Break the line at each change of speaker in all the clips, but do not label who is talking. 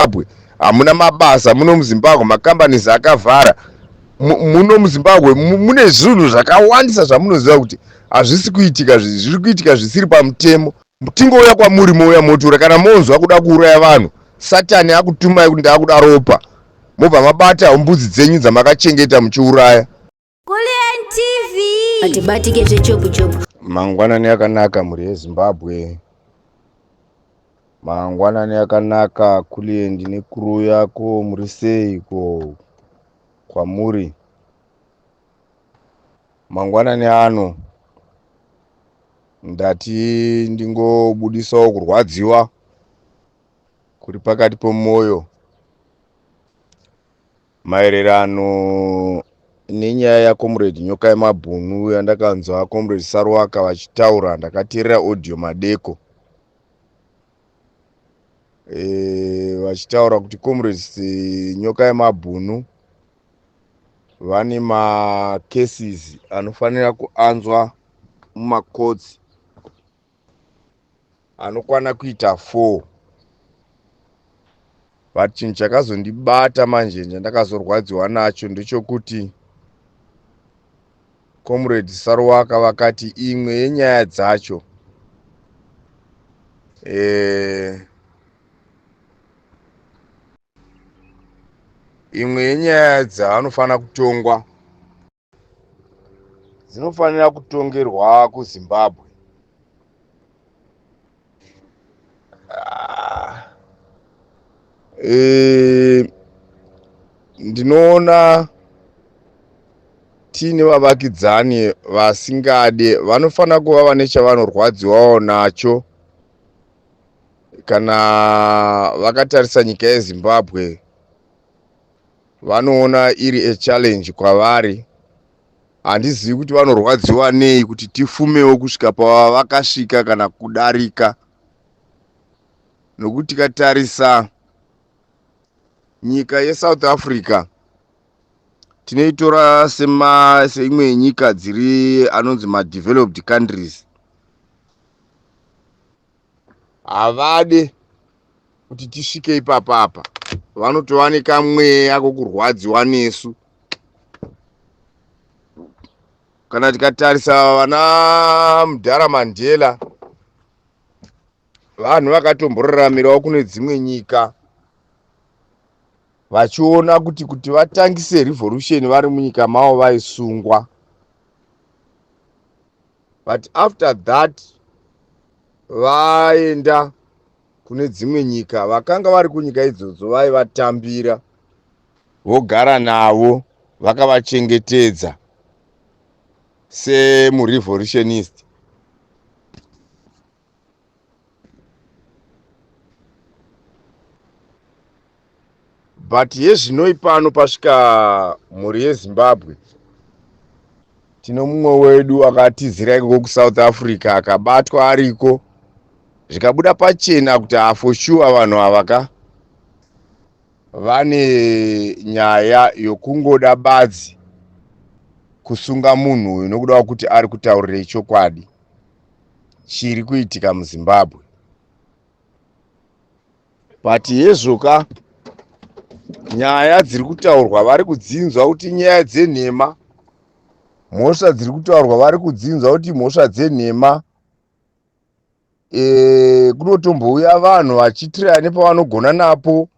muZimbabwe hamuna mabasa, muno muZimbabwe macompanies akavhara, muno muZimbabwe mune zvinhu zvakawandisa zvamunoziva kuti hazvisi kuitika, zviri kuitika zvisiri pamutemo. Tingouya kwamuri mouya motiura kana monzwa kuda kuuraya vanhu, Satani akutumai kuti ndaakuda ropa, mobva mabata mbudzi dzenyu dzamakachengeta muchiuraya.
Kulliant TV.
Atibatike zvechopu chopu.
Mangwanani akanaka mhuri yeZimbabwe. Mangwanani akanaka Kulliant nekuru yako, muri sei ko kwamuri? Mangwanani ano ndati ndingobudisawo kurwadziwa kuri pakati pomwoyo maererano nenyaya yaComrade Nyoka yemabhunu yandakanzwa Comrade Saruwaka vachitaura. Ndakateerera audio madeko vachitaura kuti Comrade Nyoka yemabhunu vane macases anofanira kuanzwa mumacourts anokwana kuita 4. But chinhu chakazondibata manje chandakazorwadziwa nacho ndechekuti Comrade Saruwaka vakati imwe yenyaya dzacho imwe yenyaya dzaanofanira kutongwa dzinofanira kutongerwa kuZimbabwe. Ndinoona tiine vavakidzani vasingade, vanofanira kuva vane chavanorwadziwawo nacho kana vakatarisa nyika yeZimbabwe. Vanoona iri a challenge kwavari. Handizivi kuti vanorwadziwa nei kuti tifumewo kusvika pavakasvika kana kudarika, nokuti tikatarisa nyika yeSouth Africa tinoitora seimwe yenyika dziri anonzi madeveloped countries. Havade kuti tisvike ipapapa, vanotova nekamweya kokurwadziwa nesu. Kana tikatarisa vana Mudhara Mandela, vanhu vakatomboraramirawo kune dzimwe nyika vachiona kuti vatangise revolution vari munyika mavo vaisungwa. But after that vaenda kune dzimwe nyika, vakanga vari kunyika idzodzo vaivatambira vogara navo vakavachengetedza semurevolutionist. But yezvinoi pano pasvika mhuri yeZimbabwe, tino mumwe wedu akatizira ikoko kuSouth Africa, akabatwa ariko, zvikabuda pachena kuti for sure vanhu ava ka vane nyaya yokungoda badzi kusunga munhu uyu nokuda kwekuti ari kutaurirei chokwadi chiri kuitika muZimbabwe. But yezvoka nyaya dziri kutaurwa vari kudzinzwa kuti nyaya dzenhema, mhosva dziri kutaurwa vari kudzinzwa kuti mhosva dzenhema. Kunotombouya vanhu vachitiraya nepavanogona napo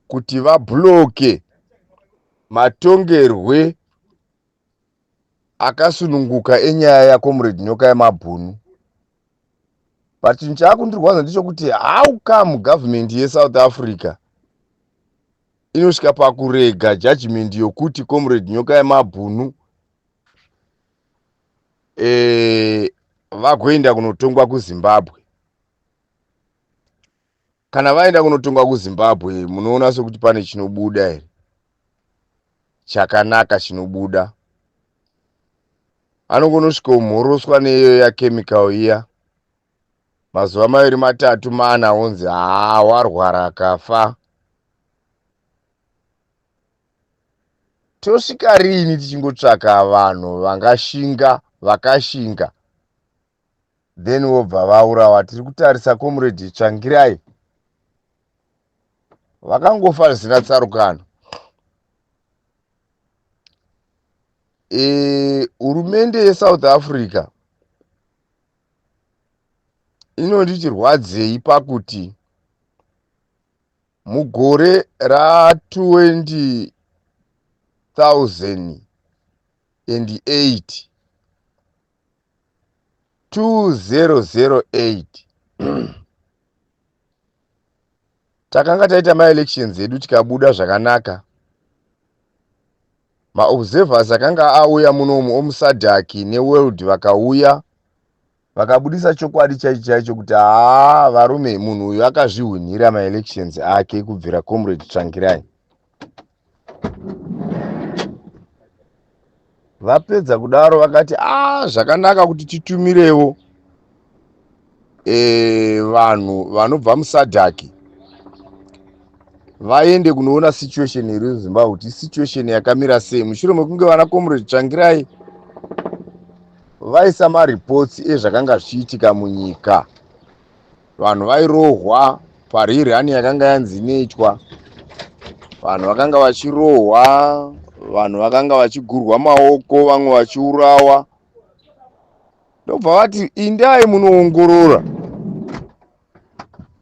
kuti vabhuloke matongerwe akasununguka enyaya yaComrade Nyoka yemabhunu. But chinhu chaakundirwadza ndechekuti how come government yeSouth Africa inosvika pakurega judgment yokuti Comrade Nyoka yemabhunu vagoenda kunotongwa kuZimbabwe. Kana vaenda kunotongwa kuZimbabwe, munoona sekuti pane chinobuda here chakanaka chinobuda? Anongonosvika umhoroswa neiyo yachemical iya, mazuva 2 3 4 onzi haa warwara akafa. Tosvika rini tichingotsvaka vanhu vangashinga, vakashinga, then wobva vaurawa? Tiri kutarisa Comrade Tsvangirai Vakangofa zvisina tsarukano. Hurumende yeSouth Africa inonditi rwadzei pakuti mugore ra 2008, 2008, takanga taita maelections edu, tikabuda zvakanaka. Maobservers akanga auya munomu omuSADC neworld vakauya, vakabudisa chokwadi chaicho chaicho kuti haa, varume, munhu uyu akazvihwinira maelections ake kubvira Comrade Tsvangirai. Vapedza kudaro vakati, a, zvakanaka kuti titumirewo vanhu vanobva muSADC vaende kunoona situation iri muZimbabwe, kuti situation yakamira sei, mushure mekunge vana Comrade Tsvangirai vaisa mareports ezvakanga zvichiitika munyika. Vanhu vairohwa parirani yakanga yanzi inoitwa, vanhu vakanga vachirohwa, vanhu vakanga vachigurwa maoko, vamwe vachiurawa. Ndobva vati, "Indai munoongorora."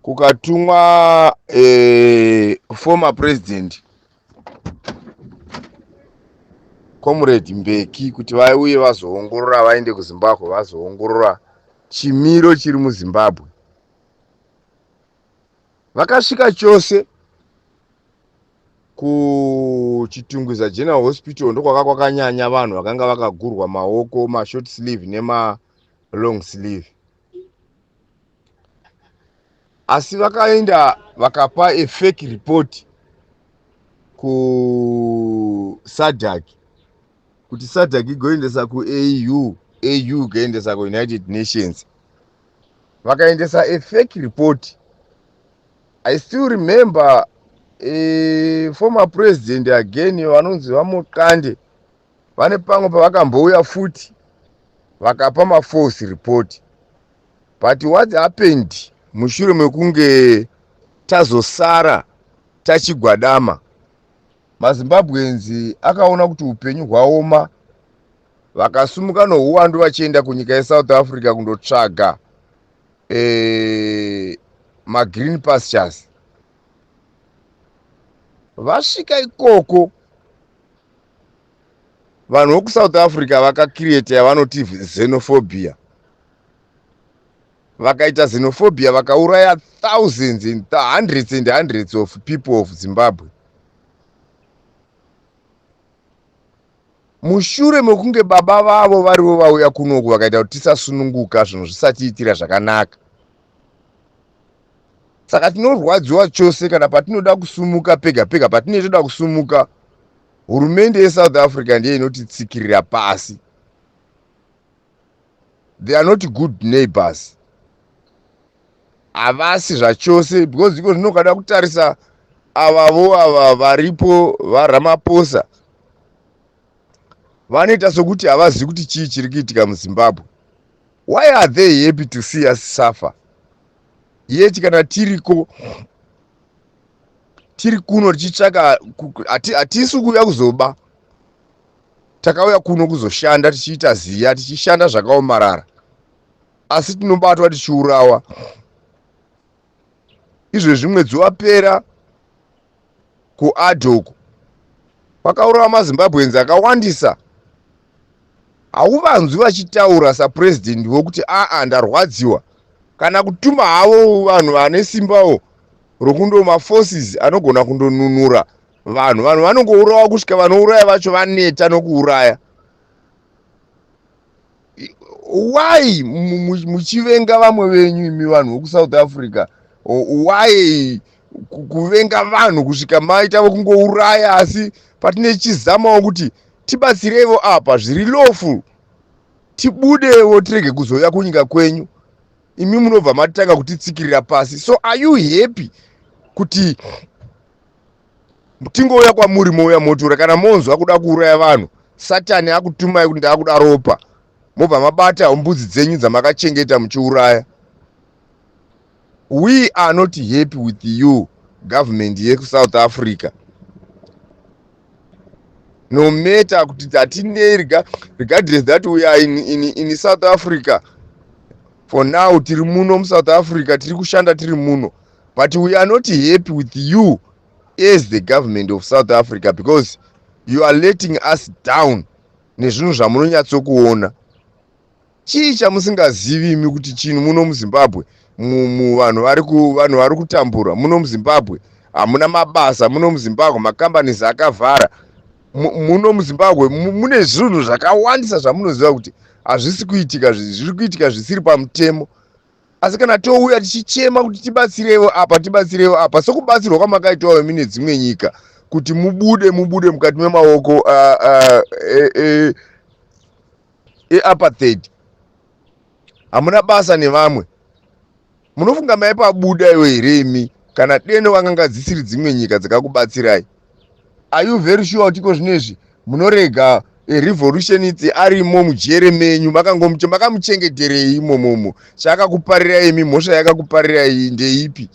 Kukatumwa former president Comrade Mbeki kuti vauye vazoongorora, vaende kuZimbabwe vazoongorora chimiro chiri muZimbabwe. Vakasvika chose kuChitungwiza General Hospital, ndokwaka kwakanyanya vanhu vakanga vakagurwa maoko, mashort sleeve nemalong sleeve. Asi vakaenda vakapa a fake report kuSADC kuti SADC igoendesa kuAU, AU igoendesa kuUnited Nations. Vakaendesa a fake report. I still remember a former president again vanonzi VaMukande, vane pamwe pavakambouya futi vakapa mafalse report. But what happened mushure mekunge tazosara tachigwadama, maZimbabweans akaona kuti upenyu hwaoma, vakasumuka nouwandu vachienda kunyika yeSouth Africa kundotsvaga magreen pastures. Vasvika ikoko, vanhu vekuSouth Africa vakacreata yavanoti xenophobia. Vakaita xenophobia, vakauraya thousands and hundreds and hundreds of people of Zimbabwe. Mushure mekunge baba vavo varivo vauya kunoku, vakaita kuti tisasununguka, zvinhu zvisatiitira zvakanaka. Saka tinorwadziwa chose kana patinoda kusumuka. Pega pega patinenge toda kusumuka, hurumende yeSouth Africa ndiye inotitsikirira pasi. They are not good neighbors, havasi zvachose, because iko zvino kada kutarisa avavo ava varipo, vaRamaphosa, vanoita sokuti havazivi kuti chii chiri kuitika muZimbabwe. Why are they happy to see us suffer? Yet kana tiriko, tiri kuno tichitsvaka, hatisi kuuya kuzoba. Takauya kuno kuzoshanda, tichiita ziya, tichishanda zvakaomarara, asi tinobatwa tichiurawa. Izvezvi mwedzi wapera kuAdoko kwakaurawa maZimbabweans akawandisa. Hauvanzwi vachitaura sapurezidendi wokuti, "Aa, ndarwadziwa," kana kutuma havo vanhu vane simbawo rokundo maforces anogona kundonunura vanhu. Vanhu vanongourawa kusvika vanouraya vacho vaneta nokuuraya. Why muchivenga vamwe venyu, imi vanhu vekuSouth Africa? Why kuvenga vanhu kusvika maita vokungouraya? Asi patine chizamawo kuti tibatsireivo apa zviri lawful, tibudewo, tirege kuzouya kunyika kwenyu, imi munobva matanga kutitsikirira pasi. So are you happy kuti tingouya kwamuri, mouya motora? Kana monzwa kuda kuuraya vanhu, Satani akutumai kuti ndaakuda ropa, mobva mabata mbudzi dzenyu dzamakachengeta muchiuraya. We are not happy with you. Government yekuSouth Africa, no matter kuti hatinei, regardless that we are in South Africa for now, tiri muno muSouth Africa, tiri kushanda tiri muno, but we are not happy with you as the government of South Africa because you are letting us down nezvinhu zvamunonyatsokuona. Chii chamusingazivi imi kuti chinhu muno muZimbabwe vanhu vari kutambura? Muno muZimbabwe hamuna mabasa, muno muZimbabwe macompanies akavhara, muno muZimbabwe mune zvinhu zvakawandisa zvamunoziva kuti hazvisi kuitika, zviri kuitika zvisiri pamutemo. Asi kana touya tichichema kuti tibatsirewo apa, tibatsirewo apa, sekubatsirwa kwamakaitwawo imi nedzimwe nyika kuti mubude mukati memaoko eapartheid, hamuna basa nevamwe. Munofunga maipabuda iwe here imi kana deno vakanga dzisiri dzimwe nyika dzakakubatsirai? Are you very sure kuti iko zvinezvi munorega revolutionist arimo mujere menyu? Makamuchengeterei imomomo? Chaakakuparirai imi, mhosva yakakuparirai ndeipi?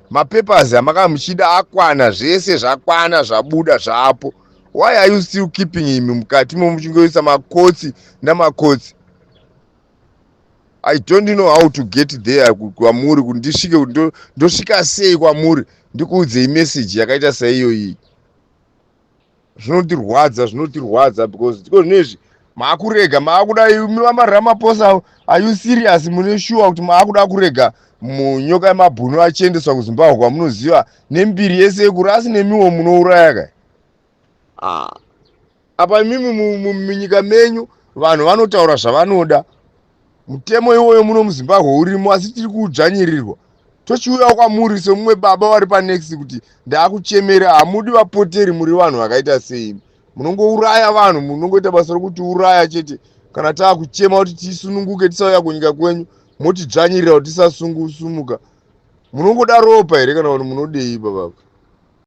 Mapapers amaka muchida akwana, zvese zvakwana, zvabuda zvapo. Why are you still keeping him mukati momuchingoisa makotsi namakotsi? I don't know how to get there kwamuri, kuti ndisvike, ndosvika sei kwamuri ndikuudzei meseji yakaita saiyoyi. Zvinotirwadza, zvinotirwadza because tiko zvinezvi maakurega, maakuda imi vamaRamaphosa. Are you serious? Mune shuwa kuti maakuda kurega munyoka yemabhunu achiendeswa kuZimbabwe kwamunoziva nembiri yese yekuri, asi nemiwo munouraya kai? Ah. Apa imimi munyika menyu vanhu vanotaura zvavanoda, mutemo iwoyo muno muZimbabwe urimo, asi tiri kudzvanyirirwa. Tochiuya kwamuri semumwe baba vari panext kuti ndaakuchemera. Hamudi vapoteri, muri vanhu vakaita sei? Munongouraya vanhu, munongoita basa rokuti uraya chete. Kana taakuchema kuti tisununguke, tisauya kunyika kwenyu, motidzvanyirira kuti tisasumuka. Munongoda ropa here kana kuti munodei, baba?